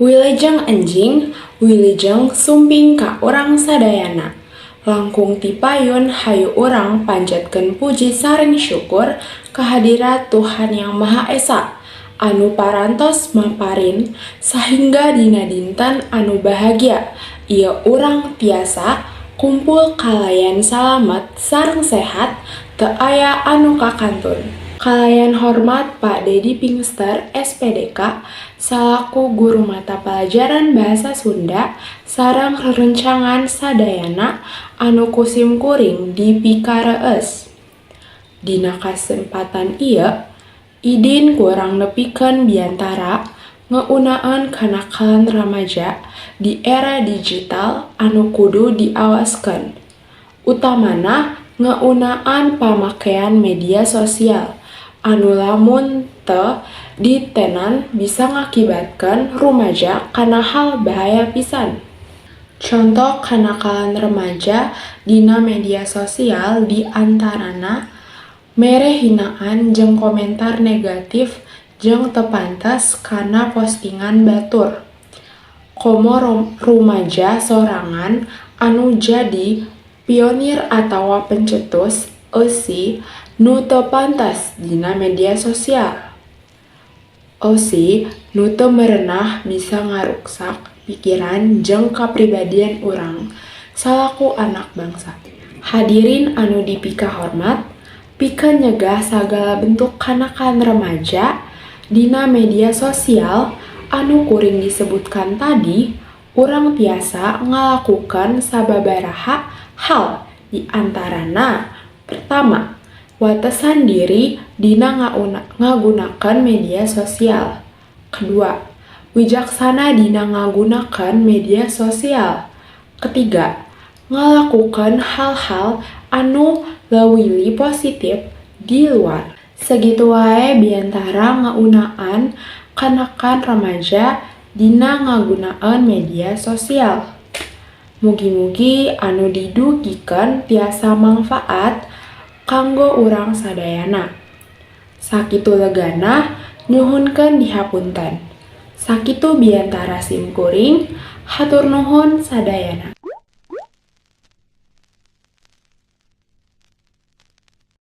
Wilujeng enjing, wilujeng sumping ka urang sadayana. Langkung ti payun hayu urang panjatkeun puji sareng syukur kehadirat Tuhan Yang Maha Esa anu parantos maparin sahingga dina dinten anu bahagia ieu urang tiasa kumpul kalayan salamet sareng sehat, teu aya anu kakantun. Kalayan hormat Pak Dedi Pingster, SPDK, salaku guru mata pelajaran Bahasa Sunda sareng rerencangan sadayana anu ku simkuring dipikareus. Dina kasempatan ieu idin ku urang nepikeun biantara ngeunaan kanakalan remaja di era digital anu kudu diawaskeun. Utamana ngeunaan pamakean media sosial anu lamun teu ditenan bisa ngakibatkeun rumaja kana hal bahaya pisan. Conto kanakalan remaja dina media sosial di antarana mere hinaan jeung komentar negatif jeung teu pantes kana postingan batur. Komo rumaja sorangan anu jadi pionir atawa pencetus eusi nu teu pantes dina media sosial. Eusi nu teu merenah bisa ngaruksak pikiran jeung kapribadian urang salaku anak bangsa. Hadirin anu dipikahormat, pikeun nyegah sagala bentuk kanakalan remaja dina media sosial anu kuring disebutkan tadi, urang tiasa ngalakukeun sababaraha hal, di antarana: pertama, watesan diri dina ngagunakeun media sosial. Kedua, wijaksana dina ngagunakeun media sosial. Ketiga, ngalakukeun hal-hal anu leuwih positif di luar. Sakitu wae biantara ngeunaan kanakalan remaja dina ngagunakeun media sosial. Mugi-mugi anu didugikeun tiasa mangfaat kanggo urang sadayana. Sakitu legana, nyuhunkeun dihapunten. Sakitu biantara sim kuring, hatur nuhun sadayana.